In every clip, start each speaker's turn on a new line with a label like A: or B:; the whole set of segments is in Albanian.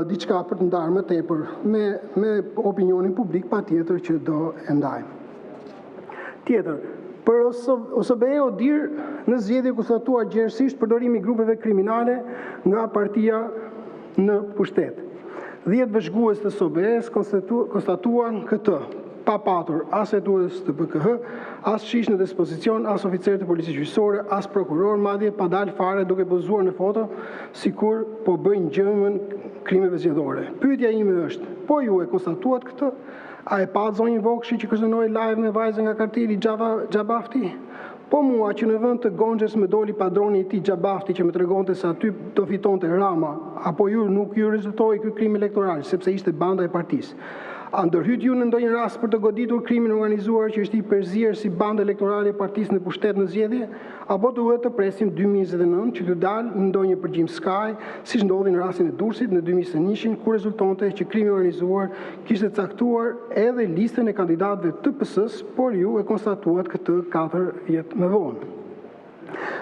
A: diçka për të ndarë më tepër me me opinionin publik, patjetër që do e ndajmë. Tjetër, për OSBE ODIHR në zgjedhje u konstatua gjerësisht përdorimi i grupeve kriminale nga partia në pushtet. 10 vëzhgues të OSBE-së konstatuan këtë, pa patur as hetues të BKH, as SHISH në dispozicion, as oficerë të policisë gjyqësore, as prokurorë, madje pa dalë fare duke pozuar në foto sikur po bëjnë gjëmën krimeve zgjedhore. Pyetja ime është, po ju e konstatuat këtë? A e patë zonjën Vokshi që kërcënohej live me vajzën nga karteli Xhabafti? Po mua që në vend të Gonxhes më doli padroni i tij Xhabafti që më tregonte se aty do fitonte Rama, apo ju nuk ju rezultoi ky krim elektoral sepse ishte banda e partisë. A ndërhytë ju në ndonjë rast për të goditur krimin e organizuar që është i përzier si bandë elektorale e partisë në pushtet në zgjedhje? Apo duhet të presim 2029 që t'ju dalë ndonjë përgjim Sky, siç ndodhi në rastin e Durrësit në 2021-shin, ku rezultonte që krimi i organizuar kishte caktuar edhe listën e kandidatëve të PS-së, por ju e konstatuat këtë 4 vjet më vonë.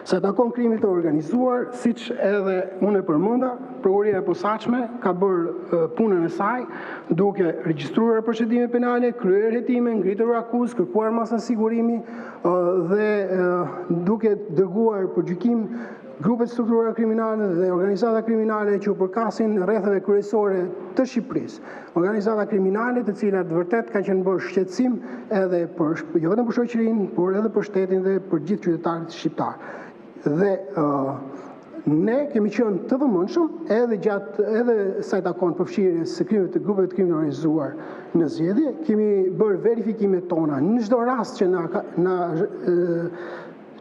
A: Sa i takon krimit të organizuar, siç edhe unë e përmenda, Prokuroria e Posaçme ka bërë punën e saj duke regjistruar procedime penale, kryer hetime, ngritur akuzë, kërkuar masa sigurimi dhe duke dërguar për gjykim grupe të strukturave kriminale dhe organizata kriminale që u përkasin rretheve kryesore të Shqipërisë. Organizata kriminale të cilat vërtet kanë qenë bërë shqetësim edhe për jo vetëm për shoqërinë, por edhe për shtetin dhe për gjithë qytetarët shqiptarë. Dhe ne kemi qenë të vëmendshëm edhe gjatë edhe sa i takon përfshirjes së krimit të grupeve të krimit të organizuar në zgjedhje, kemi bërë verifikimet tona në çdo rast që na na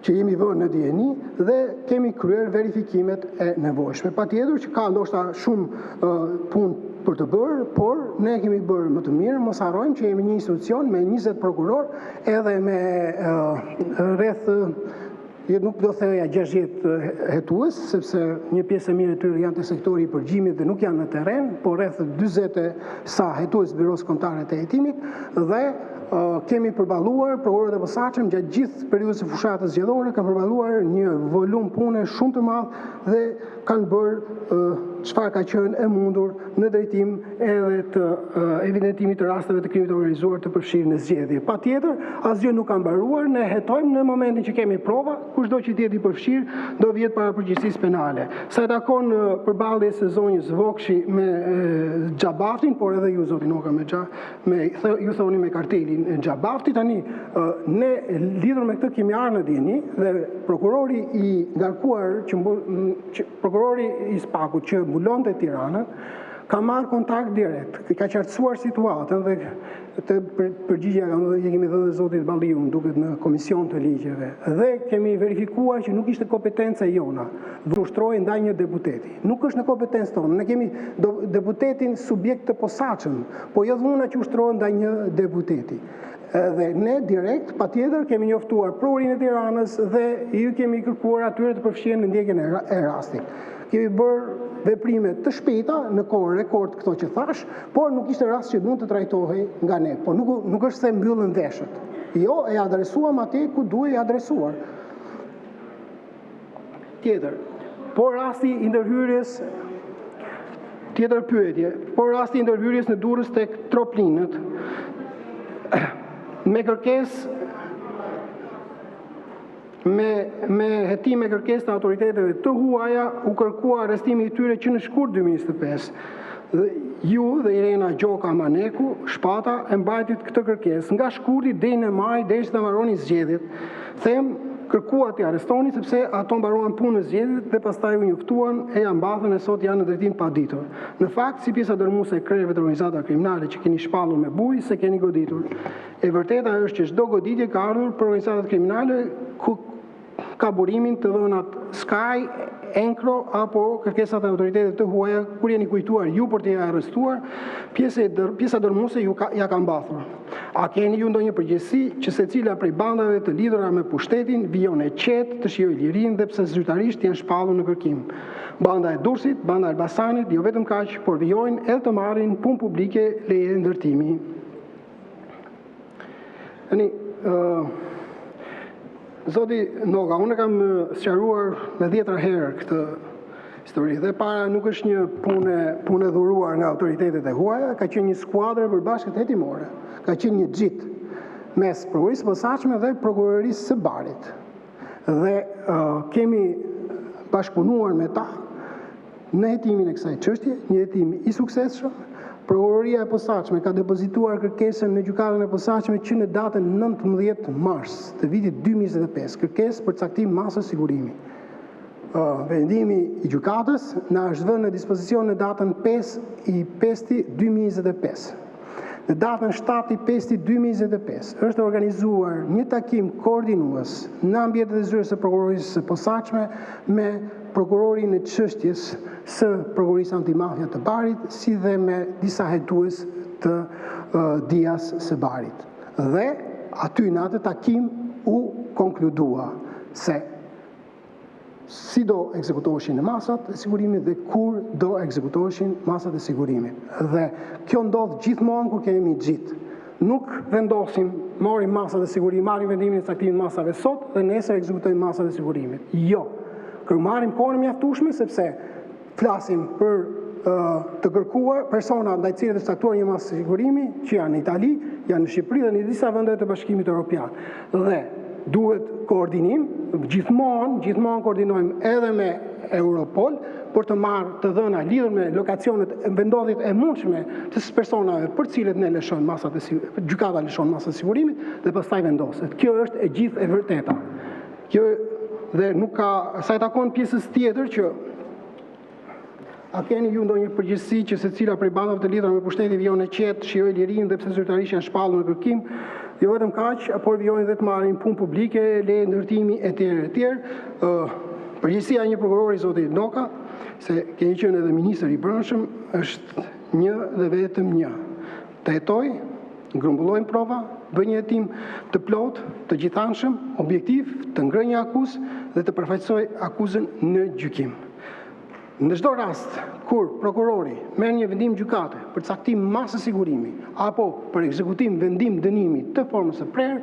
A: që jemi vënë në dijeni dhe kemi kryer verifikimet e nevojshme. Patjetër që ka ndoshta shumë punë për të bërë, por ne kemi bërë më të mirë, mos harrojmë që jemi një institucion me 20 prokurorë edhe me rreth Jo nuk do thoja 60 hetues, sepse një pjesë e mirë e tyre janë te sektori i përgjimit dhe nuk janë në terren, por rreth 40 e sa hetues të Byrosë Kombëtare të Hetimit dhe kemi përballuar prokurorët e posaçëm gjatë gjithë periudhës së fushatës zgjedhore kanë përballuar një volum pune shumë të madh dhe kanë bërë çfarë ka qenë e mundur në drejtim edhe të evidentimit të rasteve të krimit të organizuar të përfshirë në zgjedhje. Patjetër, asgjë nuk ka mbaruar, ne hetojmë në momentin që kemi prova, kushdo që të jetë i përfshirë do vihet para përgjegjësisë penale. Sa i takon përballjes së zonjës Vokshi me Xhabaftin, por edhe ju zoti Noka me Xha, me ju thoni me kartelin e Xhabaftit, tani ne lidhur me këtë kemi ardhur në dijeni dhe prokurori i ngarkuar që, që prokurori i SPAK-ut që mbulonte Tiranën ka marrë kontakt direkt, ka qartësuar situatën dhe këtë përgjigje kam dhe i kemi dhënë dhe zotit Balliu, më duket në komision të ligjeve. Dhe kemi verifikuar që nuk ishte kompetenca jona, dhe ushtrohej ndaj një deputeti. Nuk është në kompetencë tonë. Ne kemi deputetin subjekt të posaçëm, po jo dhuna që ushtrohet ndaj një deputeti. Dhe ne direkt, patjetër, kemi njoftuar prokurorinë e Tiranës dhe ju kemi kërkuar atyre të përfshihen në ndjekjen e rastit. Kemi bërë veprime të shpejta në kohë rekord këto që thash, por nuk ishte rast që mund të trajtohej nga ne. Por nuk nuk është se mbyllën veshët. Jo, e adresuam atje ku duhej adresuar. Tjetër, po rasti i ndërhyrjes Tjetër pyetje, po rasti i ndërhyrjes në Durrës tek Troplinët me kërkesë me me hetim me kërkesë të autoriteteve të huaja u kërkua arrestimi i tyre që në shkurt 2025. Dhe ju dhe Irena Gjoka Maneku, Shpata e mbajtit këtë kërkesë nga shkurti deri në maj derisa të mbaronin zgjedhjet. Them kërkuat t'i arrestoni sepse ato mbaruan punë në zgjedhjet dhe pastaj u njoftuan e ja mbathën e sot janë në drejtim paditur. Në fakt, si pjesa dërmuese e krerëve të organizatave kriminale që keni shpallur me bujë se keni goditur. E vërteta është që çdo goditje ka ardhur për organizatat kriminale ku ka burimin të dhënat Sky, Encro apo kërkesat e autoriteteve të huaja kur jeni kujtuar ju për t'i arrestuar, pjesa pjesa dërmuese ju ka, ja ka mbathur. A keni ju ndonjë përgjegjësi që secila prej bandave të lidhura me pushtetin vijon e qetë të shijojë lirinë dhe pse zyrtarisht janë shpallur në kërkim? Banda e Durrësit, banda e Elbasanit, jo vetëm kaq, por vijojnë edhe të marrin punë publike leje ndërtimi. Tani, ë Zoti Noka, unë e kam sqaruar me dhjetra herë këtë. Histori. Dhe e para nuk është një punë punë e dhuruar nga autoritetet e huaja, ka qenë një skuadër e përbashkët hetimore. Ka qenë një JIT mes prokurorisë së posaçme dhe prokurorisë së Barit. Dhe uh, kemi bashkëpunuar me ta në hetimin e kësaj çështje, një hetim i suksesshëm. Prokuroria e posaçme ka depozituar kërkesën në gjykatën e posaçme që në datën 19 mars të vitit 2025, kërkesë për caktim masës sigurimi. Vendimi i gjykatës na është vënë në dispozicion në datën 5 i 5 2025. Në datën 7 i 5 2025 është organizuar një takim koordinues në ambientet e zyrës së prokurorisë së posaçme me prokurorin e çështjes së prokurorisë antimafia të Barit, si dhe me disa hetues të DIA-s së Barit. Dhe aty në atë takim u konkludua se si do ekzekutoheshin masat e sigurimit dhe kur do ekzekutoheshin masat e sigurimit. Dhe kjo ndodh gjithmonë kur kemi JIT. Nuk vendosim, marrim masat e sigurimit, marrim vendimin e caktimit masave sot dhe nesër ekzekutojmë masat e sigurimit. Jo. Kur marrim kohën e mjaftueshme sepse flasim për të kërkuar persona ndaj cilëve është caktuar një masë sigurimi që janë në Itali, janë në Shqipëri dhe në disa vende të Bashkimit Evropian. Dhe duhet koordinim, gjithmonë, gjithmonë koordinojmë edhe me Europol për të marrë të dhëna lidhur me lokacionet, vendodhjet e mundshme të personave për të cilët ne lëshojmë masat e gjykata lëshon masat e sigurimit dhe pastaj vendoset. Kjo është e gjithë e vërteta. Kjo dhe nuk ka sa i takon pjesës tjetër që A keni ju ndonjë përgjegjësi që secila prej bandave të lidhura me pushtetin vijon e qetë, shijojë lirinë dhe pse zyrtarisht janë shpallur në kërkim? Jo vetëm kaq, por vijojnë dhe të marrin punë publike, leje ndërtimi etj etj. Përgjegjësia e një prokurori zoti Noka, se keni qenë edhe ministër i Brendshëm, është një dhe vetëm një. Të hetojë, grumbullojë prova, bëjë një hetim të plotë, të gjithanshëm, objektiv, të ngrejë një akuzë dhe të përfaqësojë akuzën në gjykim. Në çdo rast kur prokurori merr një vendim gjykate për caktim masë sigurimi apo për ekzekutim vendim dënimi të formës së prerë,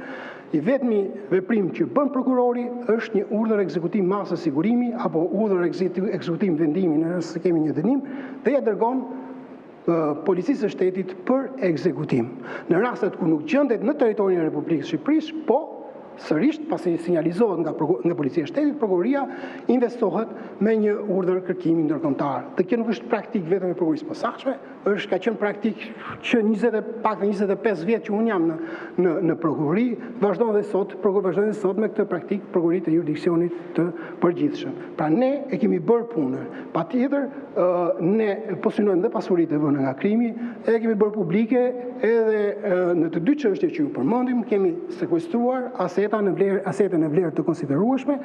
A: i vetmi veprim që bën prokurori është një urdhër ekzekutim masë sigurimi apo urdhër ekzekutim vendimi në rast se kemi një dënim dhe ia dërgon Policisë së Shtetit për ekzekutim. Në rastet kur nuk gjendet në territorin e Republikës së Shqipërisë, po sërish pasi sinjalizohet nga nga Policia e Shtetit, prokuroria investohet me një urdhër kërkimi ndërkombëtar. Dhe kjo nuk është praktikë vetëm e prokurorisë së posaçme, është ka qenë praktikë që 20 e pak 25 vjet që unë jam në në në prokurori, vazhdon dhe sot, prokurori vazhdon dhe sot me këtë praktikë prokuroritë e juridiksionit të përgjithshëm. Pra ne e kemi bërë punën. Patjetër, ne po synojmë dhe pasuritë e vëna nga krimi, e kemi bërë publike edhe në të dy çështje që ju përmendim, kemi sekuestruar aseta në vlerë, asete në vlerë të konsiderueshme.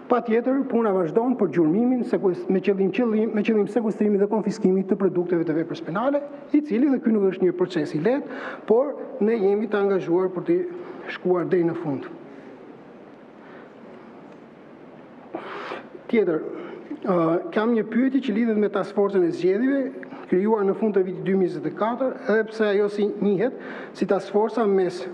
A: Patjetër, puna vazhdon për gjurmimin me qëllim qëllim me qëllim sekuestrimin dhe konfiskimit të produkteve të veprës penale, i cili dhe ky nuk është një proces i lehtë, por ne jemi të angazhuar për të shkuar deri në fund. Tjetër, kam një pyetje që lidhet me task forcën e zgjedhjeve, krijuar në fund të vitit 2024, edhe pse ajo si njihet si task forca mes.